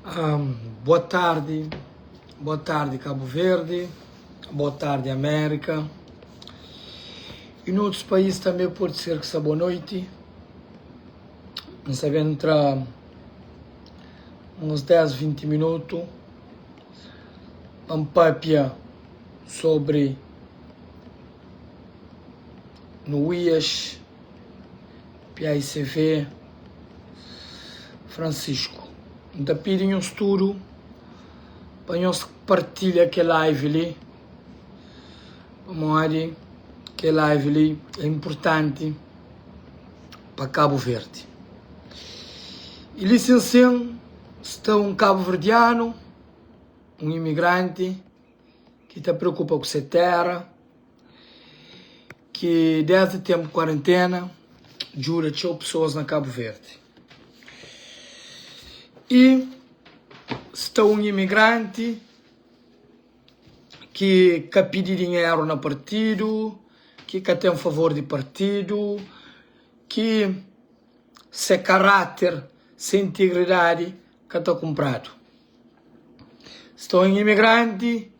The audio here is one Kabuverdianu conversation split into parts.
Boa tardi, boa tardi Cabo Verde, boa tardi América e noutros país também pode ser que sta boa noite. N sta ben tra uns 10, 20 minuto pa N papia sobre Nuías PICV Francisco. N ta pidi nhos tudu pa nhos partilha kel live li, pamodi kel live li é inpurtanti pa Kabu Verdi. I li sin sin sta un kabuverdianu, un imigranti ki ta preokupa ku se tera. Ki desdi tempu kuarentena djuda txeu pesoas na Kabu Verdi. I sta un imigranti ki ka pidi dinheru na partidu, ki ka ten favor di partidu, ki se karáter, se integridadi ka ta kunpradu. Sta un imigranti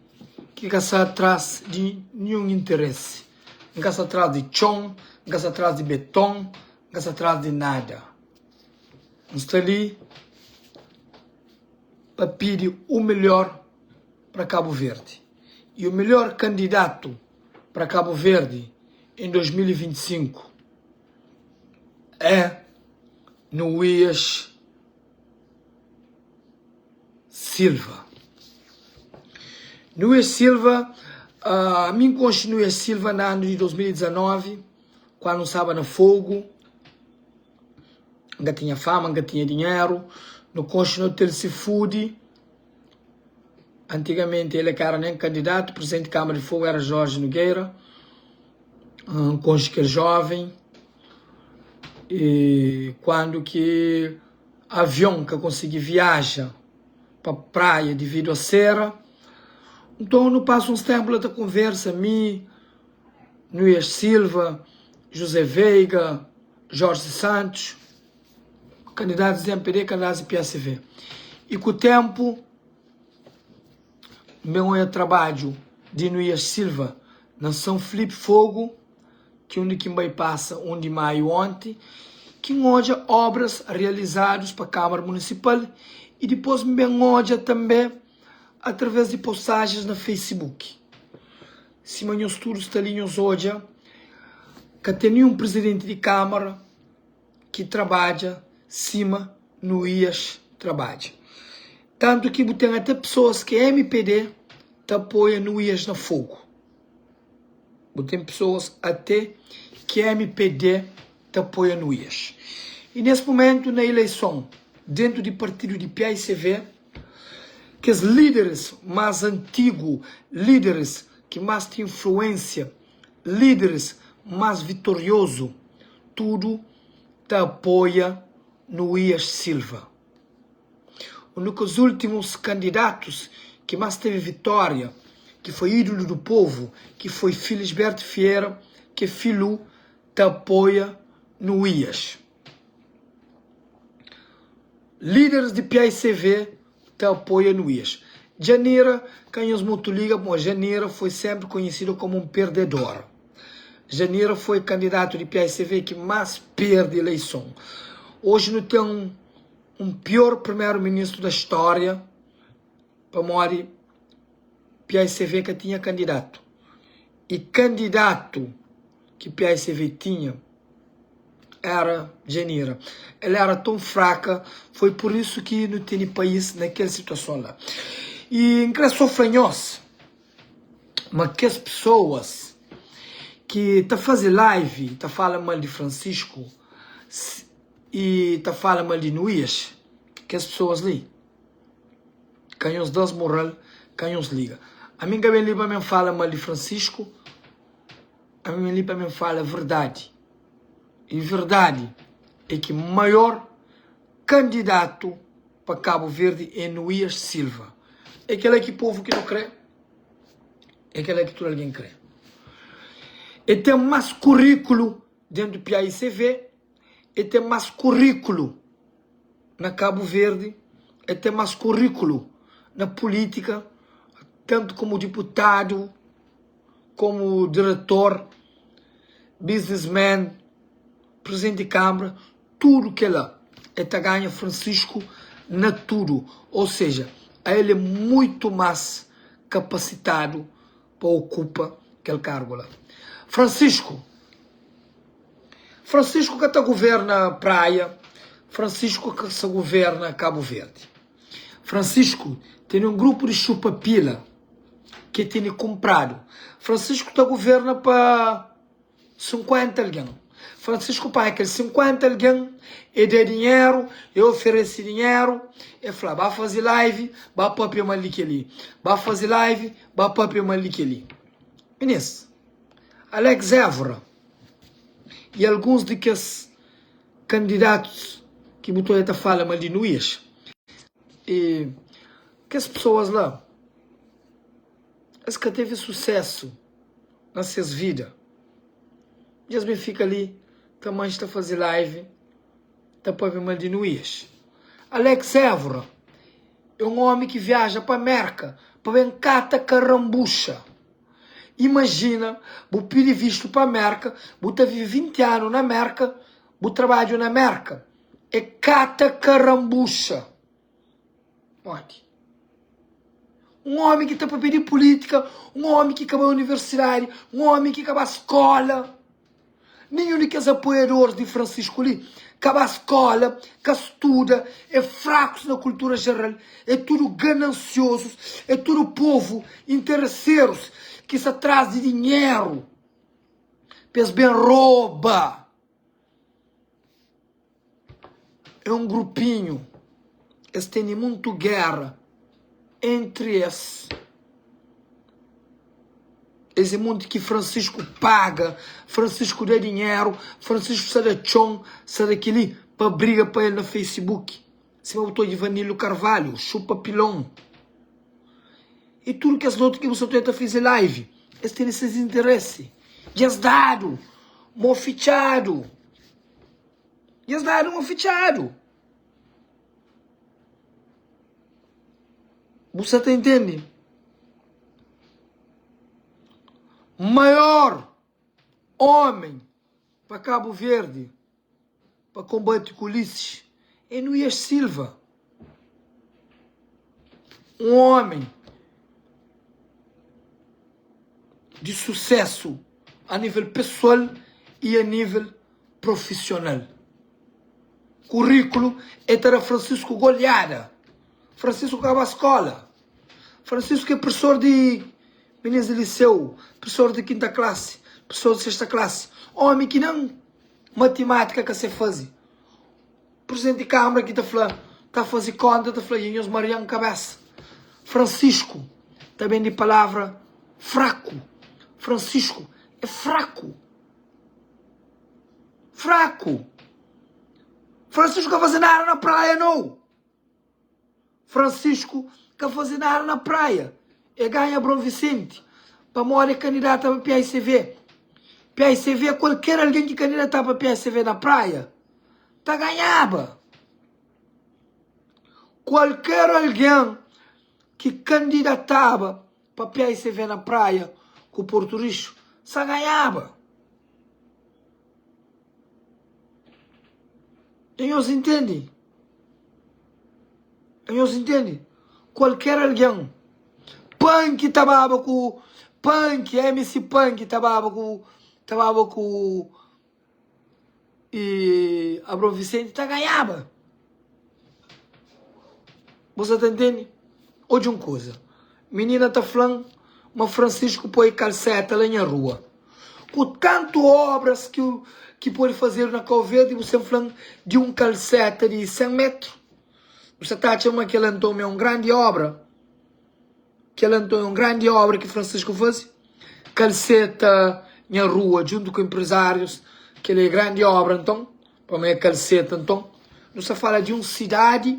ki ka sta tras di ninhun interesi. N ka sta tras di txon, N ka sta tras di beton, N ka sta tras di nada. N sta li pa pidi u melhor pa Kabu Verdi. I u melhor kandidatu pa Kabu Verdi em 2025 é Nuías. Silva. Nunes Silva, ami N konxe Nunes Silva na anu di 2019, kuandu N staba na Fogu, N ka tinha fama, N ka tinha dinheru, nu konxe na Hotel Seafood, antigamenti el ka era nen kandidatu, prizidenti di Kamara di Fogu era Jorge Nogueira, N konxe kel joven, e kuandu ki avion ka konsigi viaja pa praia dividu a sera, nton nu pasa uns tempu la ta konversa, mi, Nuias Silva, José Veiga, Jorge Santos, kandidatus di mpd, kandidatus di psv. I ku tempu N ben oia trabadju di Nuias Silva na São Filipe Fogo, ki undi ki N bai pasa 1 di Maiu onti, ki N odja obras realizadus pa Kamara Munisipal i dipos N ben odja tanbe atraves di postagens na Facebook. Sima nhos tudu sta li nhos odja, ka ten ninhun prizidenti di Kamara ki trabadja sima Nuías trabadja. Tantu ki bu ten ate pesoas ki é mpd ta apoia Nuías na Fogu. Bu ten pesoas ate ki é mpd ta apoia Nuías. I nes mumentu na ileison dentu di partidu di paicv, kes lideris mas antigu, lideris ki mas ten influensia, lideris mas vitoriozu, tudu ta apoia Nuías Silva. Un di kes últimus kandidatus ki más tevi vitória, ki foi ídulu du povu, ki foi Filisberto Fiera, ki é Filu, ta apoia Nuías. Líderis di paicv ta apoia Nuías. Janira, ka nhos mutu liga, pamodi Janira foi sénpri konhesidu komu un perdedora. Janira foi kandidatu di paicv ki más perde eleison. Oji nu ten un pior primeru ministru da stória pamodi paicv ka tinha kandidatu. I kandidatu ki paicv tinha era Janira. El era ton fraka, foi pur isu ki nu tene país na kel situason la. I N kre so fla nhos ma kes pesoas ki ta faze live ta fala mal di Francisco i ta fala mal di Nuías, kes pesoas li ka nhos da-s moral, ka nhos liga. Ami N ka ben li pa mi N fala mal di Francisco, ami N ben li pa mi N fala verdadi. I verdadi é ki maior kandidatu pa Kabu Verdi é Nuías Silva. É kela ki povu ki nu kre, é kela ki tudu algen kre. E ten mas kuríkulu dentu PAICV, e ten mas kuríkulu na Kabu Verdi. El ten más kuríkulu na pulítika, tantu komu diputadu, komu diretor, businessman, prizidenti di kanbra, tudu kela el ta ganha Francisco na tudu. Ou seja, ael é muitu más kapasitadu pa okupa kel kargu la. Francisco Francisco ka ta governa Praia, Francisco ka sa governa Cabo Verde. Francisco tene un grupo di xupa pila ke tene kumpradu. Francisco ta governa pa 50 algen. Francisco panha kel 50 algen, e da dinheru, e oferese dinheru, e fla, ba faze live, ba papia mal di kel-li. Ba faze live, ba papia mal di kel-li. Minis, Alex Évora e alguns di kes kandidatus ki bu ta odja ta fala mal di Nuías, e kes pesoas la, es ka teve susesu na ses vida. Dja es ben fika li ta manxe ta faze live ta pâpia mal di Nuías. Alex Évora é un ómi ki viaja pa Mérka pa ben kata karanbuxa. Imajina bu pidi vistu pa Mérka, bu ta vive 20 anu na Mérka, bu trabadju na Mérka é kata karanbuxa. Modi? Un ómi ki ta papia di pulítika, un ómi ki ka bai universidadi, un ómi ki ka ba skóla. Ninhun di kes apoiadoris di Francisco li ka ba skóla, ka studa, é frakus na kultura jeral, é tudu ganansiozus, é tudu povu intereserus ki sta tras di dinheru pa es ben roba. É un grupinhu, es tene muntu géra entri es. Es é monti ki Francisco paga, Francisco da dinheru, Francisco sa da txon, sa da kel-li pa briga pa el na Facebook. Sima bu ta odja Ivanildo Carvalho, xupa pilon. I tudu kes otu ki bu sa ta odja ta faze live, es tene ses interesi. Dja es dadu mo fitxadu. Dja es dadu mo fitxadu. Bu sa ta intende? Maior homem pa Cabo Verde pa combate ku Ulisses é Nuias Silva. Um homem de sucesso a nível pessoal e a nível profissional. Currículo é ta da Francisco goleada. Francisco ka ba skola. Francisco é professor di minis di liceu, professor di quinta classe, professor di sexta classe. Homi ki nem matimática ka se faze. Presidente di Câmara ki ta fla, ta faze conta, ta fla, dja nhos marian cabeça. Francisco ta ben di palavra fraco. Francisco é fraco. Fraco. Francisco ka faze nada na praia nou. Francisco ka faze nada na praia. E ganha Bron Vicente pamodi e kandidata pa PICV. PICV kualker algen ki kandidata pa PICV na praia ta ganhaba. Kualker algen ki kandidataba pa PICV na praia ku Porto Rixo sa ganhaba. E nhos intende? E nhos intende? Kualker algen, Punk ta baba ku Punk, MC Punk ta baba ku ta baba ku e Abrão Vicente ta ganhaba. Você ta intende? Odja un kuza, minina ta fla-m ma Francisco poi kalseta la nha rua. Ku tantu obras ki ki pode fazedu na Kau Verdi, bu sen fla-m di un kalseta di 100 metru? Bu sa ta atxa ma kel-la nton é un grandi obra? Kel-la nton é un grandi obra ki Francisco faze? Kalseta nha rua djuntu ku enprezárius, kel-la é grandi obra nton? Pamodi é kalseta nton? Nu sta fala di un sidadi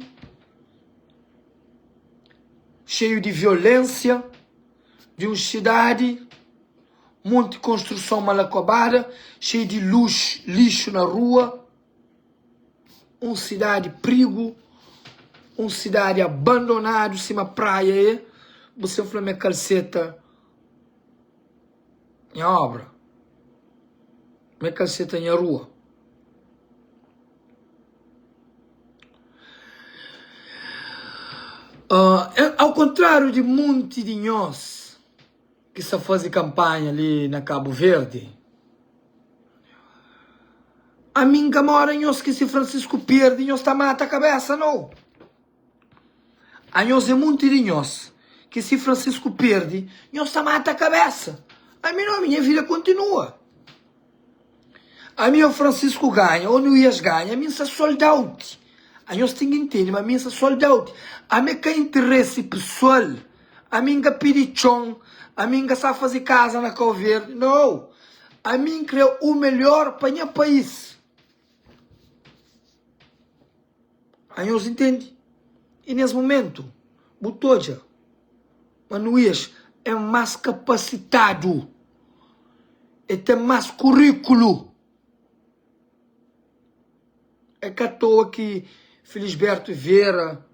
xeiu di violénsia, di un sidadi monti konstruson mal akabada, xeiu di lux, lixu na rua, un sidadi prigu. Un sidadi abandonadu sima Praia é, bu sen fla ma é kalseta nha obra, ma é kalseta nha rua. Au kontráriu di monti di nhos ki sta faze kanpanha li na Kabu Verdi, ami N ka mora nhos ki si Francisco perde nhos ta mata kabesa nau. Anhos é munti di nhos ki si Francisco perde nhos ta mata kabesa. Ami nau, ami nha vida kontinua. Ami ô Francisco ganha ô Nuias ganha, ami nsa sold out. Anhos ten ki ntende ma ami nsa sold out. Ami é ka interesi pesoal, ami nka pidi txon, ami nka sa faze kaza na Kau Verdi, nau. Ami nkre u melhor pa nha país. Anhos ntende? I nes mumentu, bu ta odja ma Nuias é más kapasitadu, el ten más kuríkulu. É ka atoa ki Felisberto Vieira,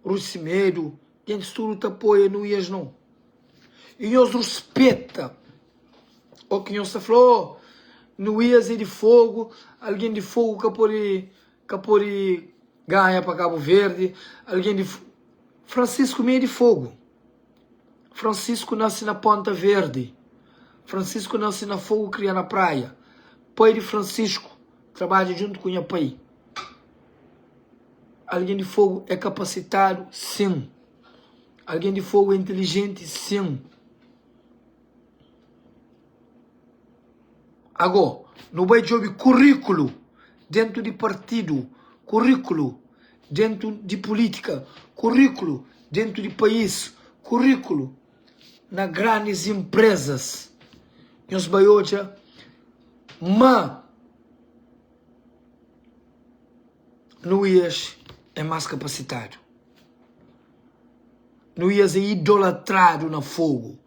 Rui Semedo, gentis tudu ta apoia Nuias nau. I nhos ruspeta o ki nhos ta fla, oh, Nuias é di Fogu, algen di Fogu ka pode Ka pode ganha pa Cabo Verde alguém di Francisco mi é di Fogo Francisco nasce na Ponta Verde Francisco nasce na Fogo cria na Praia Pai di Francisco trabadja djunto ku nha pai Alguém di Fogo é capacitado sim Alguém di Fogo é inteligente sim. Ago, nu bai djobe kuríkulu dentu di partidu, kuríkulu dentu di pulítika, kuríkulu dentu di país, kuríkulu na grandis inprezas. Nhos bai odja ma Nuias é más kapasitadu. Nuias é idolatradu na Fogu.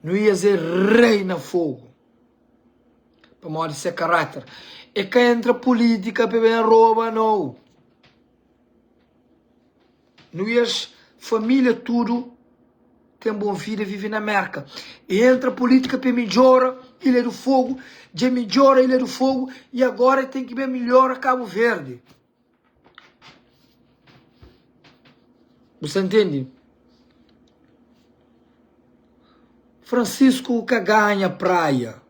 Nuias é rei na Fogu. Pamodi se karáter. E ka entra pulítika pa ben roba, nau. Nuias família tudu ten bon vida, vive na Merka. E entra pulítika pa midjora Ilha do Fogu, dja midjora Ilha do Fogu e agora e ten ki ben midjora Kabu Verdi. Bu sta ntende? Francisco ka ganha Praia,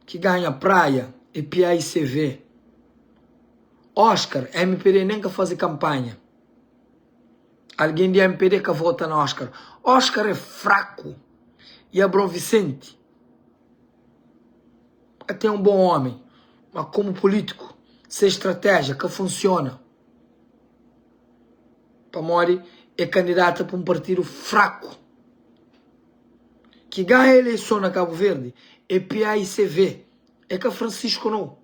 ki ganha Praia é PAICV. Oscar, mpd nem ka faze kampanha. Alguém di mpd ka vota na Oscar. Oscar é fraco. E Abrão Vicente até um bom homem, mas como político, se estratégia ka funciona. Pamodi é kandidata pa un partidu fraku. Ki ganha eleison na Kabu Verdi é PAICV, é ka Francisco nau.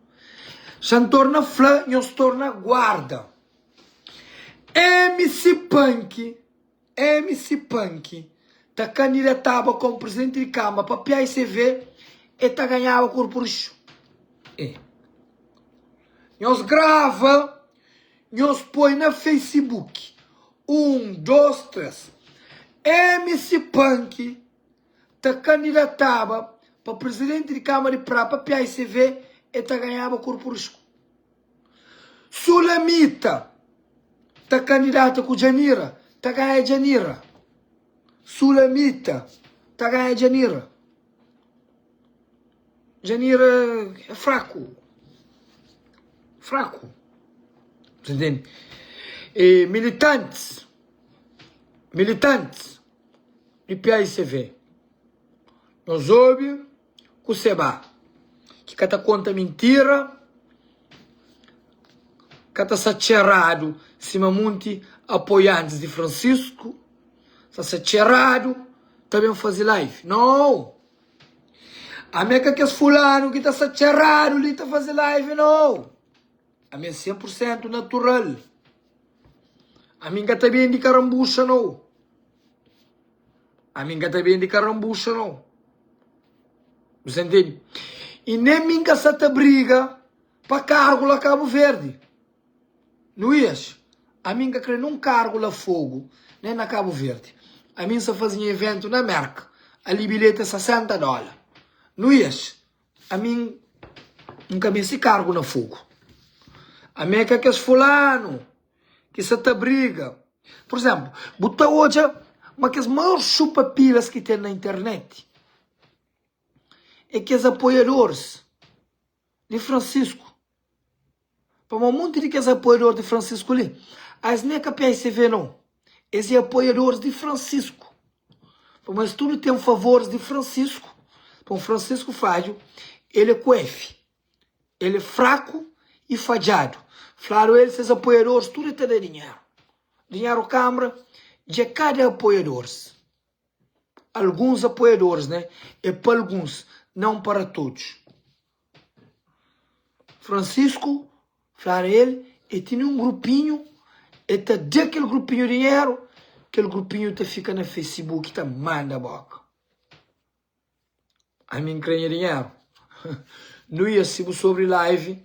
Xa N torna fla, nhos torna guarda. MC Panki, MC Panki ta kandidataba komu presidenti di kama pa PAICV, e ta ganhaba korpu rixu. E. Nhos grava. Nhos poi na Facebook 1 2 3 MC Punk ta kandidataba pa presidenti di kama di Praia pa PAICV e ta ganhaba korpu risku. Sulamita ta kandidata ku Djanira ta ganha Djanira. Sulamita ta ganha Djanira. Janira é fraku, fraku, ta ntende? E militantis, militantis di PAICV, nos obi ku seba ki ka ta konta mintira, ka ta sta txeradu sima munti apoiantis di Francisco, ta sta txeradu ta ben faze live, nau! Ami é ka kes fulanu ki ta sta txeradu li ta faze live no. Ami é 100% natural. Ami nka ta bendi karambuxa no. Ami nka ta bendi karambuxa no. Você entende? E nem mi nka sa ta briga pa cargo la Cabo Verde. Nuias. Ami N ka kre nun kargu la Fogu, nen na Kabu Verdi. Ami N sa faze nha eventu na Merka. Ali bilheti é 60 dóla. Nuias, ami N ka meste kargu na Fogu. Ami é ka kes fulanu ki sa ta briga. Pur izénplu, bu ta odja ma kes maior xupa-pilas ki ten na internet é kes apoiadoris di Francisco. Pamodi monti di kes apoiador di Francisco li, es nen ka PSV nau, es é apoiadoris di Francisco. Pamodi es tudu ten favoris di Francisco. Pamodi Francisco Fadju, el é ku F, el é fraku i fadjadu. Fladu el ses apoiadoris tudu é ta da dinheru. Dinheru kamara dja ka da apoiadoris. Alguns apoiadores, né? É pa alguns, não para todos. Francisco fla el, e tene um grupinho, e ta da kel grupinho dinheiro, kel grupinho ta fica na Facebook ta manda boca. Ami N kre nha dinheru. Nu ia si bu sobri live,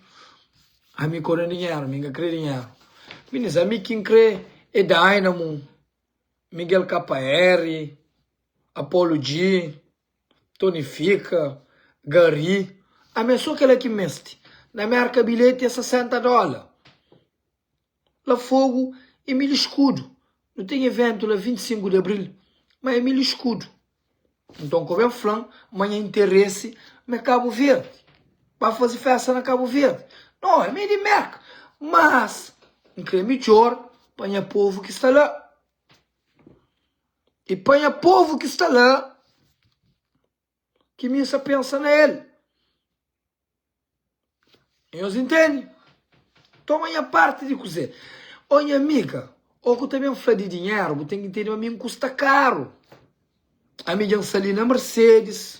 ami ko na dinheru, mi N ka kre dinheru. Minis, ami ki N kre é Dynamo, Miguel KR, Apollo G, Tony Fika, Gary. Ami é so kela ki N meste. Na Merka bilheti é 60 dola. La Fogo é mil escudo. Nu ten eventu la 25 di abril, ma é mil escudo. Nton ko ben fla-m ma nha interesi ma é Kabu Verdi. Ba faze festa na Kabu Verdi. No, é mi di Merka. Mas N kre midjor pa nha povu ki sta la. I pa nha povu ki sta la ki mi sa pensa na el. Nhos intende? Toma nha parti di kuzê? Ô nha amiga, ô ku ta ben fla di dinheru, bu ten ki intende ma mi N kusta karu. Ami dja N sta li na Mercedes,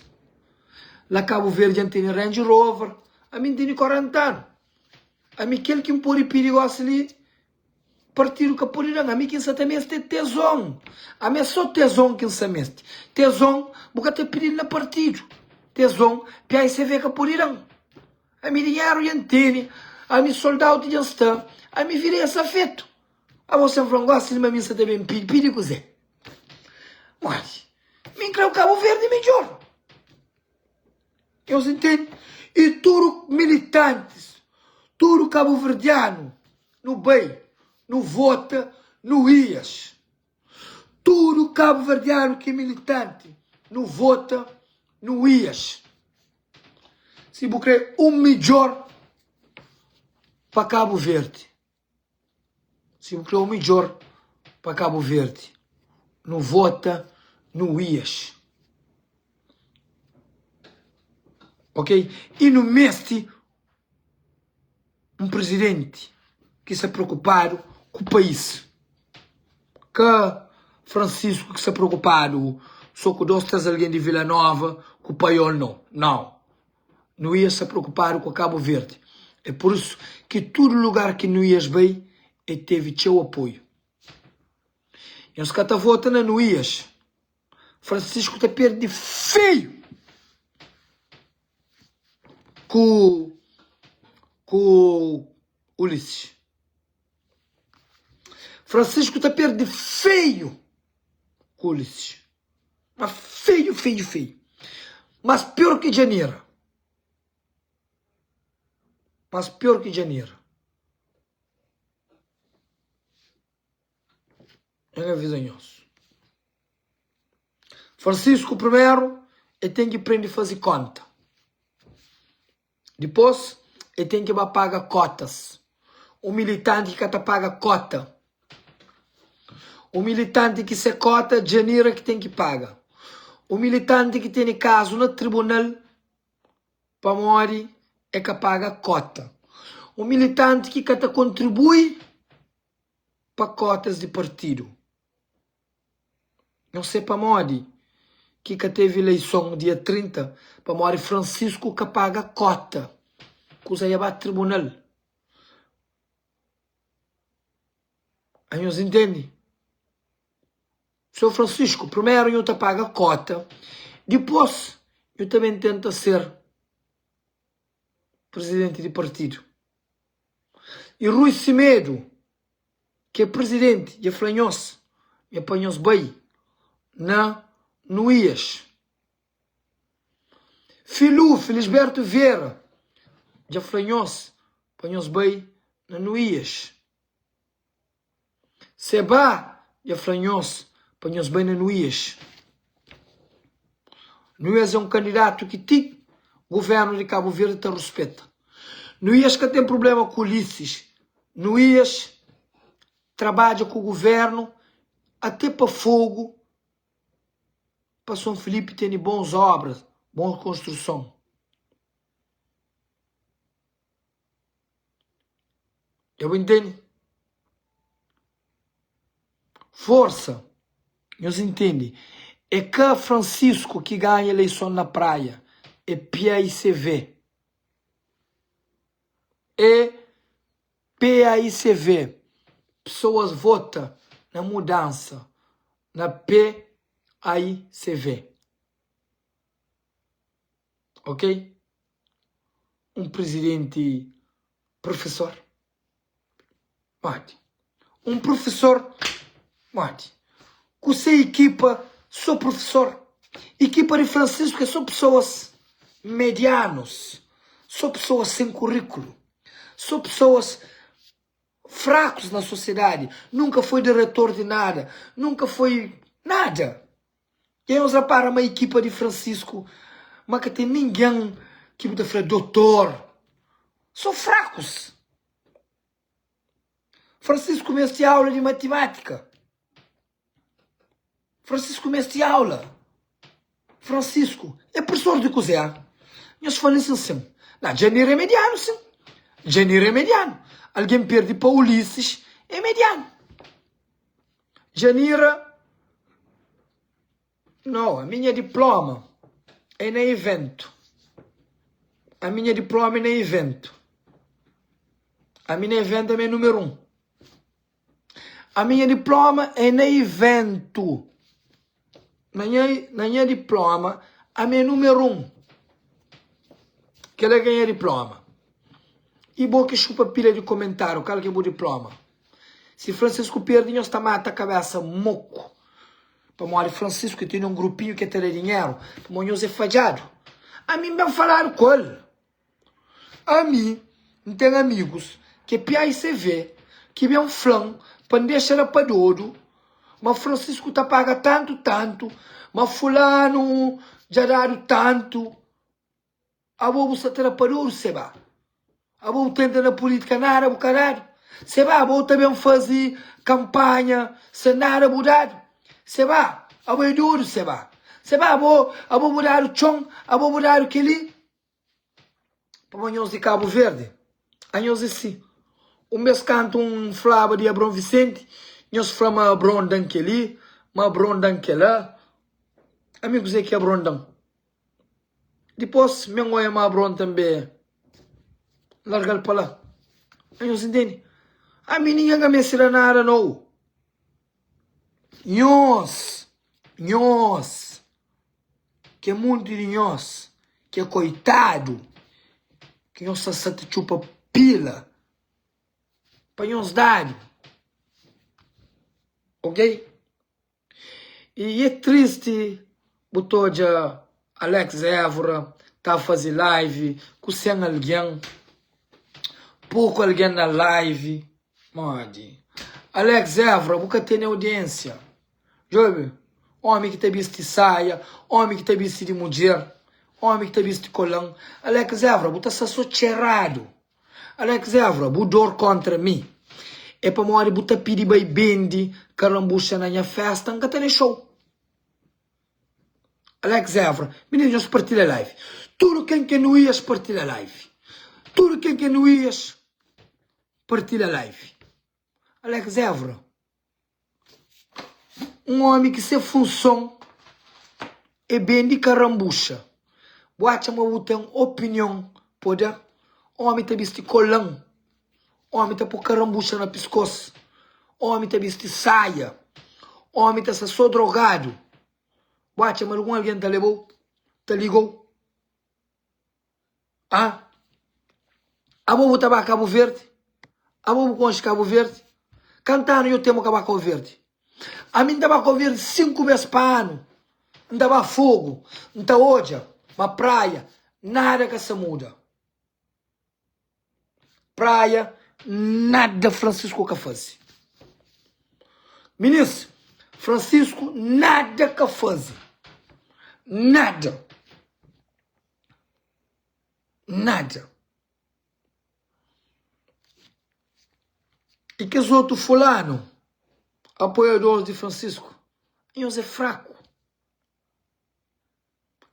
la Kabu Verdi dja N tene Range Rover, ami N tene 40 anu. Ami kel ki N pode pidi gosi li, Partidu ka pode da-m. Ami ki N sa ta meste é tezon. Ami é so tezon ki N sa meste. Tezon, bu ka ta pidi-l na partidu. Tezon, PAICV ka pode da-m. Ami dinheru dja N tene. Ami sold out dja N sta. Ami vida dja sta fetu. Abo sen fla-m gosi li ma mi N sa ta ben pidi. Pidi kuzê? Modi? Mi N kre Kabu Verdi midjor. Nhos intende? I tudu militantis, tudu kabuverdianu, nu bai, nu vota no IAS. Tudu kabuverdianu ki é militanti, nu vota no IAS. Si bu kre un midjor pa Kabu Verdi. Si bu kre o midjor pa Kabu Verdi, nu vota no IAS. Ok? I nu mesti un presidenti ki sta preokupadu ku pais. Ka Francisco ki sta preokupadu so ku dos, tres algen di Vila Nova ku Paiol no. Nau. Nuías sta preokupadu ku Kabu Verdi. É pur isu ki tudu lugar ki Nuías bai, el tevi txeu apoiu. Nhos ka ta vota na Nuías. Francisco ta perde feiu ku ku Ulisses. Francisco ta perde feiu ku Ulisses. Mas feio, feio, feio. Mas pior ki Janira. Mas pior ki Janira. N avisa nhos. Francisco primeiro e ten ki prende faze konta. Dipôs e ten ki ba paga kotas. Un militanti ki ka ta paga kota. Un militanti ki se kota Djanira ki ten ki paga. Un militanti ki tene kazu na tribunal pamodi e ka paga kota. Un militanti ki ka ta kontribui pa kotas di partidu. Não sei pamodi ki ka tevi ileison dia 30, pamodi Francisco ka paga kota, kuza ia ba tribunal. Anhos intende? Seu Francisco, primeru nhu ta paga kota, dipos nhu ta ben tenta ser presidenti di partidu. I Rui Semedo. ki é prizidenti dja fla nhos ma é pa nhos bai na Nuías. Filu, Felisberto Vieira, dja fla nhos pa nhos bai na Nuías. Sebá dja fla nhos pa nhos bai na Nuías. Nuías é un kandidatu ki ti guvernu di Kabu Verdi ta ruspeta. Nuías ka ten prublema ku Ulisses. Nuías trabadja ku guvernu ate pa Fogu, pa Son Filipi tene bons obras, bons konstruson. Dja bu intende? Forsa, nhos intende, é ka Francisco ki ganha eleison na Praia, é PAICV. É PAICV. Pessoas vota na mudança na PAICV. Ok? Un prizidenti profesor modi? Un profesor modi? Ku se ekipa so profesor. Ekipa di Francisco é so pesoas medianus, so pesoas sen kurikulu, so pesoas frakus na sosiedadi, nunka foi diretor di nada, nunka foi nada. Dja nhos rapara ma ekipa di Francisco ma ka ten ningen ki bu ta fla dotor. So frakus. Francisco meste aula di matimatika. Francisco meste aula. Francisco é professor di kuzé? Nhos fla-l sin sin. Na Djanira é medianu sin. Djanira é medianu. Algen perde pa Ulisses é medianu. Janira, No, a minha diploma é na evento. A minha diploma é na evento. A minha evento é número 1. A minha diploma é na evento. Na nha, na nha diploma, ami é número 1. Kel-la ki é nha diploma. I bo ki xupa pilha di komentáriu, kal ki é bu diploma? Si Francisco perde nhos ta mata kabesa moku pamodi Francisco tene un grupinhu ke ta da dinheru pamodi nhos é fadjadu ami n ben faladu ku el ami n ten amigus ke PAICV ki ben flan pa n dexa la pa dodu ma Francisco ta paga tantu tantu ma fulanu dja dadu tantu. Abo bu sta ta da pa dodu seba. Abo bu ta entra na politika nada bu ka dadu seba abo bu ta ben fazi kampanha sen nada bu dadu seba abo é dodu seba seba abo abo bu dadu txon abo bu dadu keli pamo nhos di Cabo Verde anhos é si un bes kantu un flaba di Abron Vicente nhos fla ma Abron dan keli ma Abron dan kela ami kuze ki Abron dan. Dipôs, mi N oia ma Abron tanbê larga-l pa la. Nhos intende? Ami ningen ka meste da nada, nau. Nhos, nhos, ki é monti di nhos, ki é koitadu, ki nhos ta sta ta txupa pila pa nhos dadu, ok? E é tristi bu ta odja Alex Évora ta faze live ku 100 algen, poku algen na live, modi? Alex Évora bu ka tene audiência, djobe omi ki ta bisti saia, omi ki ta bisti di mudjer, omi ki ta bisti kolan, Alex Évora bu ta sta so txeradu. Alex Évora, bu dor kontra mi é pamodi bu ta pidi bai bendi karambuxa na nha festa, N ka ta dexa-u. Alex Évora, Mininus nhos partilha live. Tudu ken ki é Nuías partilha live. Tudu ken ki é Nuías partilha live. Alex Évora. Un ómi ki se funson é bende karanbuxa. Bu atxa ma bu ten opinion pa da? Ómi ta bisti kolan, ómi ta pô karanbuxa na piskôs, ómi ta bisti saia, ómi ta sta sô drogadu. Bu atxa ma algun algen ta leba-u, ta liga-u? Ah? Abo bu ta ba Kabu Verdi? Abo bu konxe Kabu Verdi? Kantanu yo temo ka ba Kau Verdi. Ami N ta ba Kau Verdi 5 bes pa anu. N ta ba Fogo, N ta odja ma praia nada ka sa muda. Praia nada Francisco ka faze. Minis, Francisco nada ka faze. Nada. Nada. E kes otu fulanu, apoiadores di Francisco, nhos é fraku.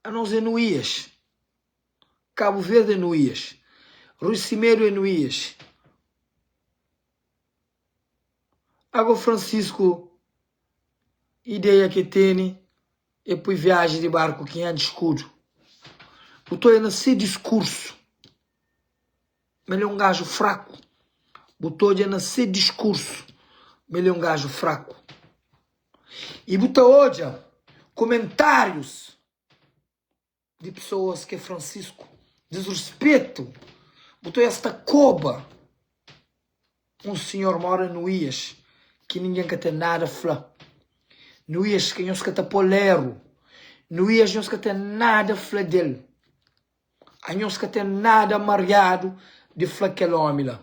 Anos é Nuías. Cabo Verde é Nuías. Rui Semedo é Nuías. Ago Francisco, ideia ke tene é pui viaji di barku 500 skudu. Bu ta oia na se diskursu ma el é un gaju fraku. Bu ta odja na se diskursu ma el é un gaju fraku. I bu ta odja kumentárius di pesoas ki é Francisco, disruspetu, bu ta odja es ta koba un sinhor mora Nuías ki ningen ka ten nada fla. Nuías ki nhos ka ta pô-l eru. Nuías nhos ka ten nada fla del. Anhos ka ten nada mariadu di fla kel ómi la.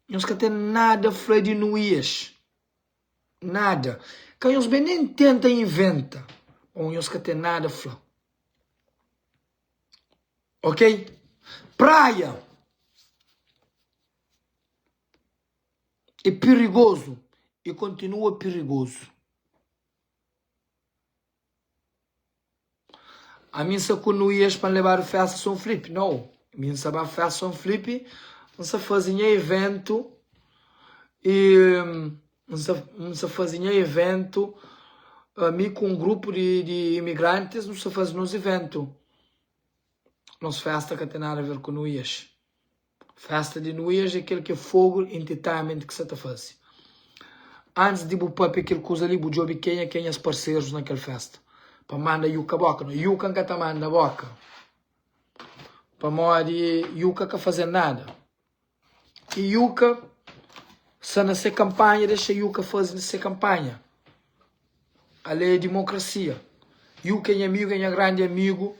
Nhos ka ten nada fla di Nuías. Nada. Ka nhos ben nen tenta inventa. Ô nhos ka ten nada fla. Ok? Praia é pirigozu e kontinua pirigozu. Ami N sa ku Nuías pa N lebadu festa Son Flipi? No, mi N sa ba festa Son Flipi, N sa faze nha eventu y N sa N sa faze nha eventu mi ku un grupu di di imigrantis nu sa faze nos eventu. Nos festa ka ten nada a ver ku Nuías. Festa di Nuías é kel ki é Fogo Entertainment ki sa ta faze. Antis di bu papia kel kuza li, bu djobe kenha ki é nhas parserus na kel festa pa manda Yuka boka. No, Yuka N ka ta manda boka pamodi Yuka ka faze nada. I Yuka sa na se kanpanha, dexa Yuka faze se kanpanha. Ale é dimokrasia. Yuka é nha amigu, é nha grandi amigu.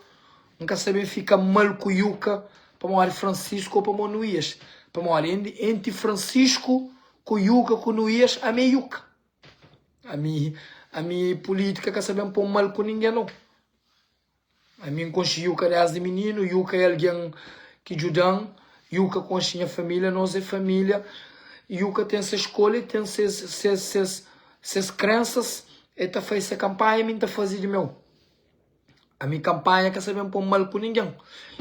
N ka sa ben fika mal ku Yuka pamodi Francisco ou pamodi Nuías. Pamodi enti Francisco ku Yuka ku Nuías, ami é Yuka. Ami, ami pulitika ka sa ben pô mal ku ningen nau. Ami N konxe Yuka desdi mininu, Yuka é algen ki djuda-m, Yuka konxe nha família, nos é família. Yuka ten se skolha, el ten ses, ses, ses, ses krensas, el ta faze se kanpanha, mi N ta faze di meu. Ami kanpanha ka sa ben pô-m mal ku ningen.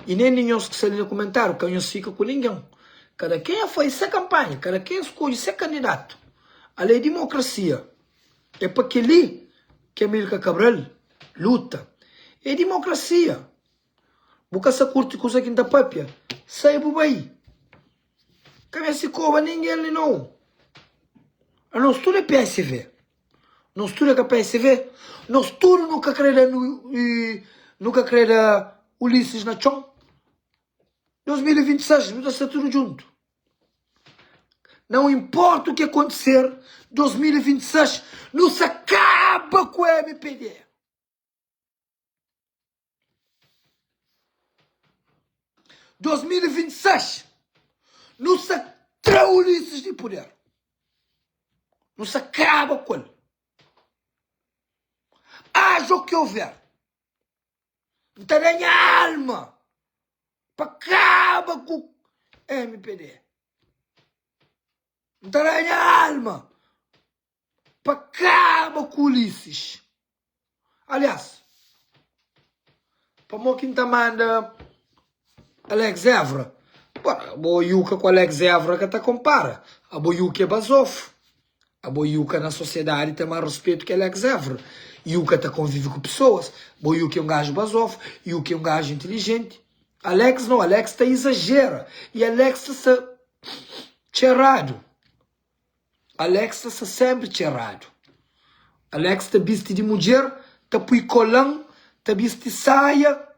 I nen di nhos ki sta li na kumentáriu, ka nhos fika ku ningen. Kada kenha faze se kanpanha, kada kenha skodje se kandidatu. Ale é dimokrasia. É pa kel-li ki Amílcar Cabral luta. É dimokrasia. Bu ka sa kurti kuza ki N ta papia? Sai bu bai. Ka meste koba ningen li nau. Anos tudu é PSV. Nos tudu é ka PSV. Nos tudu nu ka kre da nu ka kre da Ulisses na txon. 2026 nu ta sta tudu djuntu. Não importa o que acontecer, 2026 nu sa kaba ku MPD. 2026 nu sa tra Ulisses di poder. Nu sa kaba ku el. Haja o que houver. N ta da nha alma pa kaba ku MPD. N ta da nha alma pa kaba ku Ulisses. Aliás, pamodi ki N ta manda Alex Évora? Bo Yuka ku Alex Évora ka ta konpara. Abo Yuka é bazofu. Abo Yuka na sosiedadi ten más ruspetu ki Alex Évora. Yuka ta konvive ku pesoas. Bo Yuka é un gaju bazofu. Yuka é un gaju intilijenti. Alex no, Alex ta izajera. I Alex ta sta txeradu. Alex ta sta sénpri txeradu. Alex ta bisti di mudjer, ta pui kolan, ta bisti saia,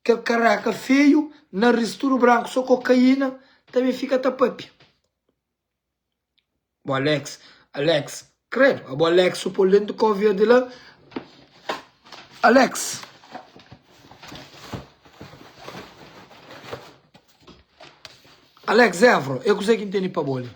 kel kareka feiu, naris tudu branku, so kokaína, ta ben fika ta papia. Bo Alex, Alex, credo, abo Alex su pol dentro Cabo Verde la. Alex. Alex Évora, é kuzê ki N tene pa bo li.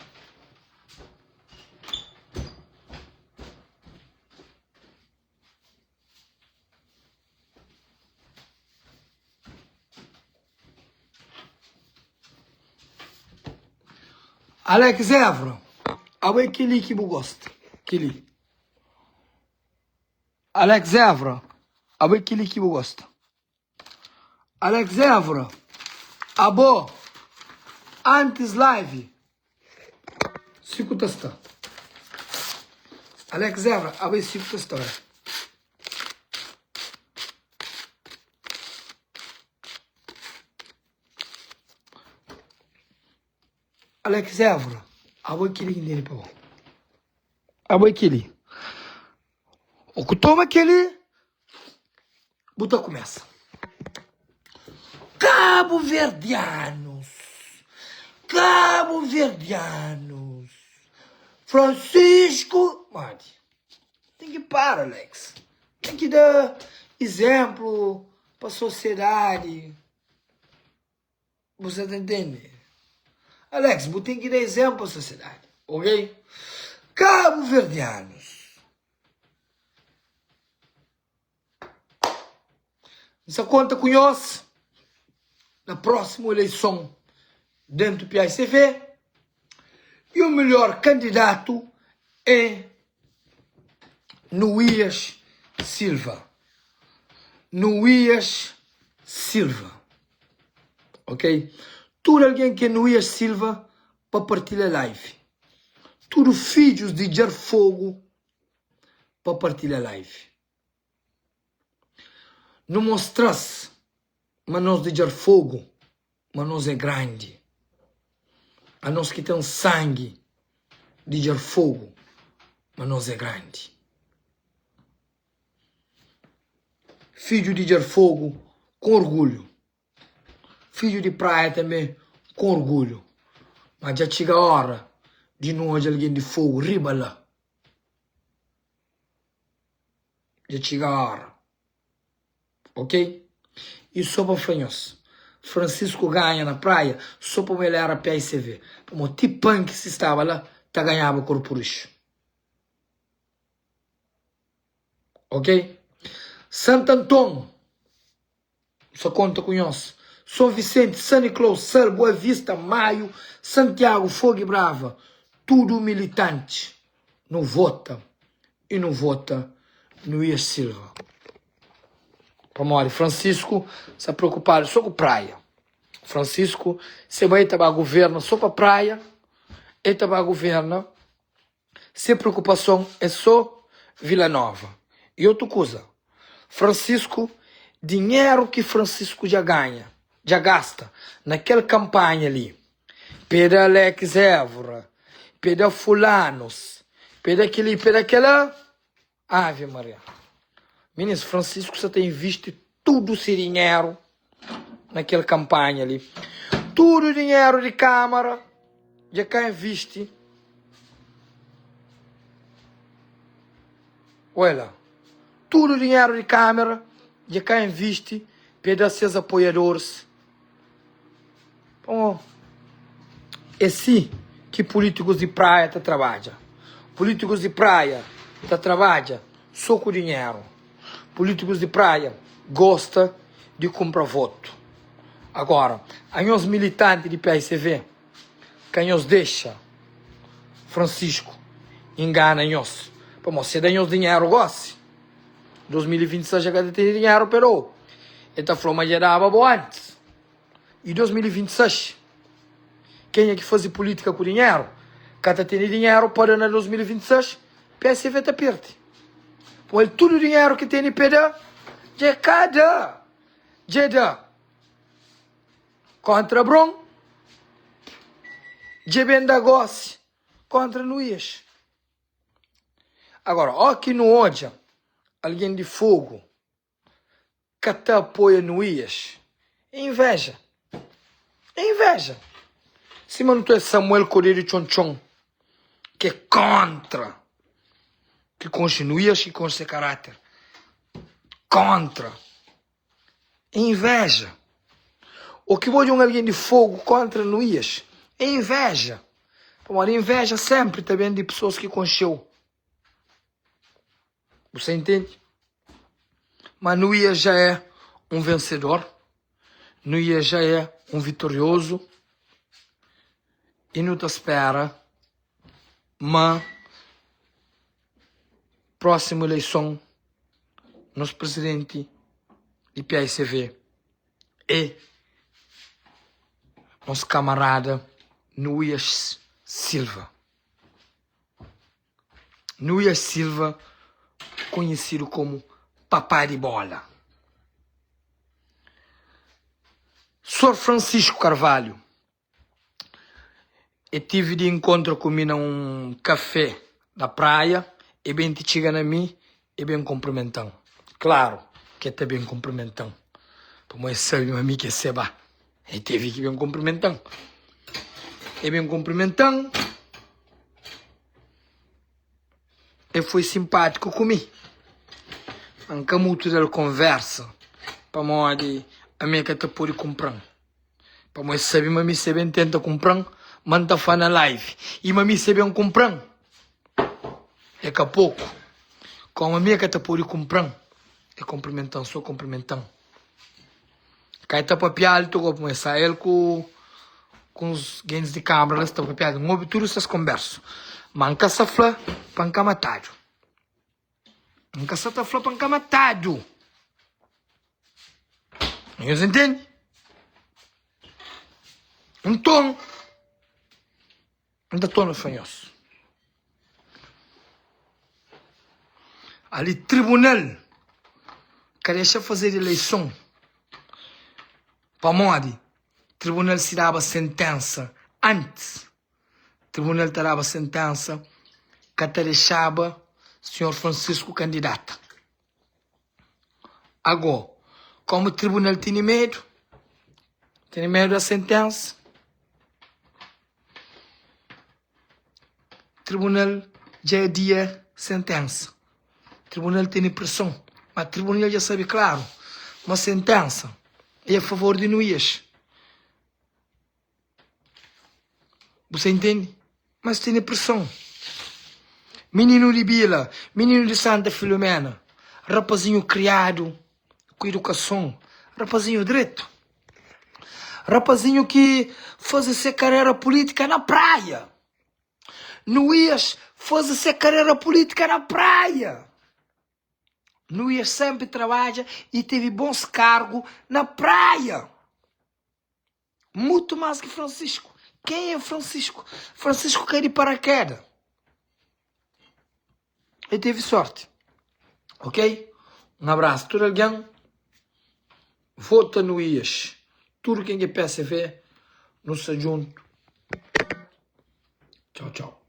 Alex Évora, abo é kel-li ki bu gosta, kel-li. Alex Évora, abo é kel-li ki bu gosta. Alex Évora, abo antis live si ku ta sta. Alex Évora, abo é si ku ta sta. Alex Évora, abo é kel-li ki N tene pa bo. Abo é kel-li. O ku toma kel-li, bu ta kumesa. Kabuverdianus, Kabuverdianus, Francisco, modi? Ten ki para Alex, ten ki da izemplu pa sosiedadi. Bu sa ta ntende? Alex, bu ten ki da izénplu pa sosiedadi, ok? Kabuverdianus, N sa konta ku nhos na prósimu eleison dentu PICV i o melhor kandidatu é Nuías Silva. Nuías Silva. Ok? Tudu algen ki é Nuías Silva pa partilha live. Tudu fidjus di Djarfogo pa partilha live. Nu mostra-s ma nos di Djarfogo ma nos é grandi. Anos ki ten sangi di Djarfogo ma nos é grandi. Fidju di Djarfogo ku orgulhu. Fidju di Praia tanbe ku orgulhu. Ma dja txiga ora di nu odja algen di Fogu riba la. Dja txiga ora. Ok? I so pa fla nhos, Francisco ganha na Praia so pamo el era PICV. Pamo ti panki si staba la ta ganhaba korpu rixu. Ok? Santanton, sa konta ku nhos. Son Vicente, San Nicolau, Sal, Boa Vista, Maio, Santiago, Fogo e Brava, tudo militante nu vota e nu vota Nuías Silva. Pamodi Francisco sa preocupado so ku praia. Francisco se bai ta ba governa so pa praia, el ta ba governa Se preokupason é sô Vila Nova. I otu kuza, Francisco, dinheru ki Francisco dja ganha, dja gasta na kel kanpanha li, p'e da Alex Évora, p'e da fulanus, p'e da kel-li, p'e da kel-la, Ave Maria. Minis, Francisco sa ta invisti tudu se dinheru na kel kanpanha li. Tudu dinheru di Kamara dja ka invisti. Oi la. Tudu dinheru di Kamara dja ka invisti pa e da ses apoiadoris. Pamodi é si ki pulítikus di Praia ta trabadja. Pulítikus di Praia ta trabadja so ku dinheru. Pulítikus di Praia gosta di kunpra votu. Agora, anhos militanti di PICV, ka nhos dexa Francisco ingana nhos. Pamodi si e da nhos dinheru gosi, 2026 dja ka ta tene dinheru pero e ta fla ma dja daba bo antis. I 2026 kenha ki faze politika ku dinheru ka ta tene dinheru pa da na 2026 PSV ta perde. Pamodi el tudu dinheru ki tene pe da dja ka da dja da kontra Bron dja ben da gosi kontra Nuías. Agora, ó ki nu odja algen di Fogu ka ta apoia Nuías, é inveja. É inveja. Sima nu ta Samuel Cordeiro Txontxon. ki é kontra, ki konxe Nuías, ki konxe se karáter, kontra, é inveja. Ô ki bo odja un algen di fogu kontra Nuías, é inveja. Pamodi inveja sénpri ta ben di pesoas ki konxe-u. Bu sta intende? Ma Nuías já é un vensedor, Nuías já é un vitoriozu i nu ta spera ma prósimu ileison nos prizidenti di paicv é nos kamarada Nuías Silva. Nuías Silva, konhesidu komu Papá di Bola. Sor Francisco Carvalho, e tive di inkontra ku mi na un kafé na praia, e ben ti txiga na mi, e ben kunprimenta-m. Klaru ki e ta ben kunprimenta-m, pamodi e sabe ma mi ki é seba. E tevi ki ben kunprimenta-m. E ben kunprimenta-m, e foi sinpátiku ku mi. Ma N ka mutu da-l konversa, pamodi ami e ka ta pode kunpra-m. Pamodi e sabe ma mi se ben tenta kunpra-m, ma N ta fla na live. I ma mi se ben kunpra-m, é ka poku. Komu ami e ka ta pode kunpra-m, e kunprimenta-m so kunprimenta-m. Kai ta papia altu go pamodi sa el ku ku uns gentis di kamara la sta papia altu. N obi tudu ses konbersu, ma N ka sa fla pa N ka matadu. N ka sa ta fla pa N ka matadu. Nhos intende? Nton, N ta torna fla nhos, ali tribunal ka dexa fazedu ileison pamodi tribunal si daba sentensa antis, tribunal ta daba sentensa ka ta dexaba sinhor Francisco kandidata. Ago, komu tribunal tene medu, tene medu da sentensa, tribunal dja adia sentensa. Tribunal tene preson, ma tribunal dja sabe klaru ma sentensa é a favor di Nuías. Bu sa intende? Mas tene preson. Mininu di Bila, mininu di Santa Filomena, rapazinhu kriadu ku idukason, rapazinhu dretu, rapazinhu ki faze se karera pulítika na praia. Nuías faze se karera pulítika na praia. Nuías senpri trabadja i tevi bons kargu na praia. Mutu más ki Francisco. Ken é Francisco? Francisco kai di paraqueda. El tevi sorti. Ok? Un abrasu tudu algen. Vota no IAS. Tudu ken ki é PSV, nu sta djuntu. Txau, txau.